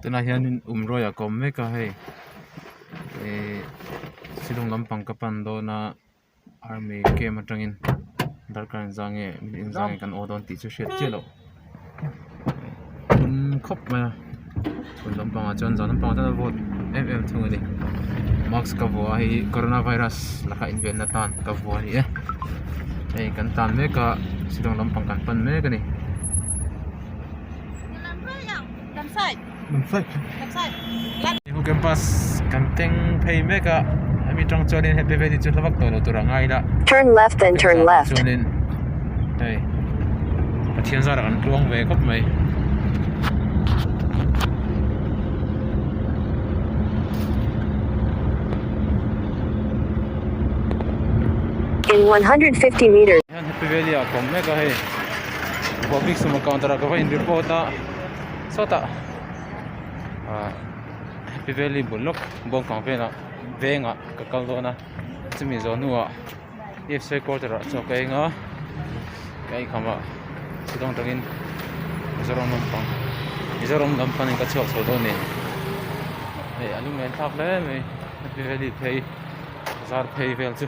Tunah hianin Umrawia ka awm mek a hei ihh Shillong lampang ka pan dawn a army camp atangin darkar engzah nge minute engzah nge kan aw dawn tih chu hriat chiah loh thum khawp mai a chhun lampangah chuan zan lampangah chuan a vawt em em thung a ni mask ka vuah a hei hi corona virus laka invenna tan ka vuah a ni e hei kan tlan mek a Shillong lampang kan pan mek a ni. Hu campus kan teng phei mek a hemi tang chuanin happy valley chu hla vak tawh lo tur a ngai ila Turn left then turn left. Chuanin hei Pathian zarah kan tluang ve khawp mai. In 150 meters. Hian happy valley ah ka awm mek a hei Bawbik sawma counter ah ka va in report a. Sawtah ah Happy Valley bul lawk bawngkang velah vengah ka kal dawn a chumi zawh hnuah E_F_C quarter ah chaw ka eng a ka inkham ah chutawng atangin Mizoram lampang Mizoram lam panin ka chhuak chho dawn a ni hei a lunglen thlak hle mai Happy Valley phei zar phei vel chu.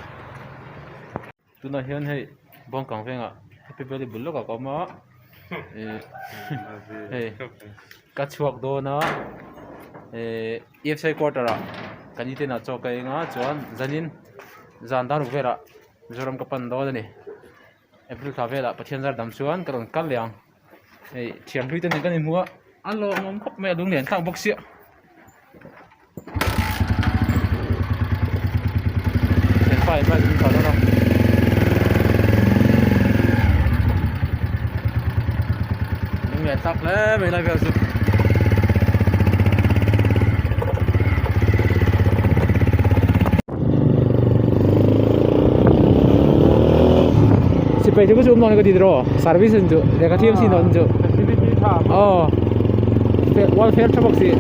Tunah hian hei bawngkang vengah happy valley bul lawkah ka awm a ihh hei ka chhuak dawn a ihh E_F_C quarter ah kan iten ah chaw ka eng a chuan zanin zan dar ruk velah Mizoram ka pan dawn a ni April thla velah Pathian zar dam chuan ka rawn kal leh ang hei thianghlim te nen kan inhmu a a lawmawm khawp mai a lung lian thlak bawk sia. Tak hle mai lai vel chu. Sipai chu chu awm dawn ka ti tiraw service an chu lehkha thiam si nawn chu aw welfare tha bawk si.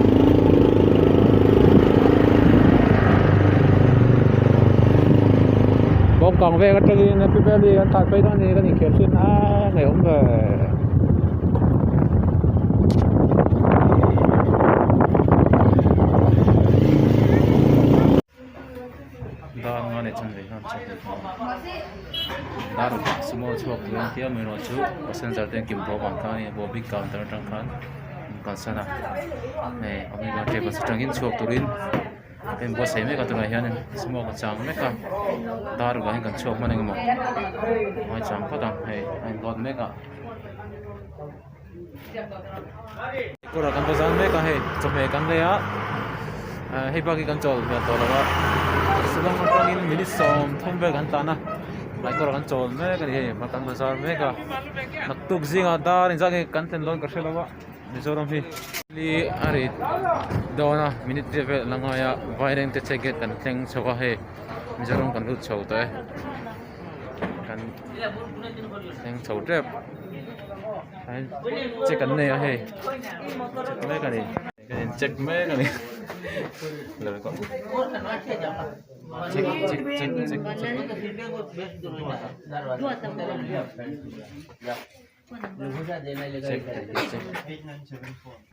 Bawngkang veng atangin Happy Valley an tlan phei dawn a ni kan inkhel thin a ngaihawm ve. Dar nga leh chanve hian chhuak thei thung a dar sumo chhuak tur an tia amaherawh chu passenger te an kim tawh avang khan hei bawbik counter atang khan an kalsan a hei omega travels atangin chhuak turin a inbuatsaih mek a tunah hianin sumo ka chang mek a dar vangin kan chhuak hman engemaw a chang phawt ang hei a in load mek a. Kawrah kan va zan mek a hei chawhmeh kan lei a ah hei bak hi kan chawl hmel tawh lo a Shillong atangin minute 30 vel kan tlan a tlai kawrah kan chawl mek a ni hei kan bazar mek a naktuk zingah dar engzat nge kan thlen dawn ka hre lo a Mizoram hi li a ri dawn a minute riat vel a la ngai a vairengte check gate kan thleng chho a hei Mizoram kan lut chho tawh e kan thleng chho tep. Check an nei a hei check mek a ni kan in check mek a ni check check check check check check check.